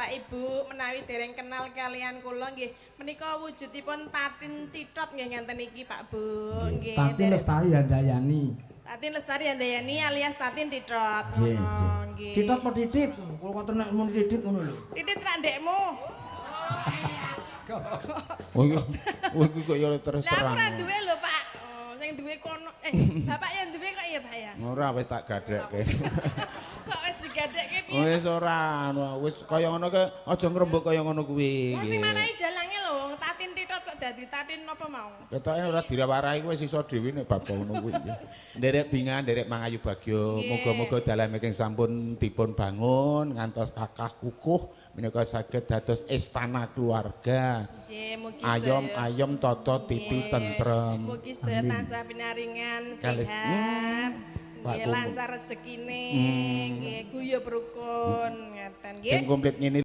Bapak Ibu menawi dereng kenal kalian kula nggih menika wujudipun Tatin Titot nggih ngenten iki Pak Bu. Nggih. Tatin Lestari Handayani. Tatin Lestari Handayani alias Tatin Titot. Nggih, Ngono nggih. Titot apa titit? Kula ngoten nek muni titit ngono lho. Titit ra ndekmu. Oh iya, oh iki kok ya terus Lah aku terang. ora duwe lho, Pak. Oh, sing duwe kono. Bapak yang duwe kok ya, Pak ya? Ora wis tak gadekke. Kok wis digadekke piye? Wis ora anu wis kaya ngono ke aja ngrembug kaya ngono kuwi. Wong sing marahi dalange lho, wong Tatin Titot kok dadi Tatin apa mau? Ketoke ora dirawarahi wis iso dhewe nek bab ngono kuwi. Nderek bingan, nderek mangayu bagya. Muga-muga dalem ingkang sampun dipun bangun ngantos kakah kukuh menika saged dados istana keluarga. Nggih, mugi Ayom ayem tata titi tentrem. Mugi sedaya tansah pinaringan sehat. Pak Nggih, Kumpul. lancar rezekine, nggih, guyub rukun, ngaten nggih. Sing komplit ngene.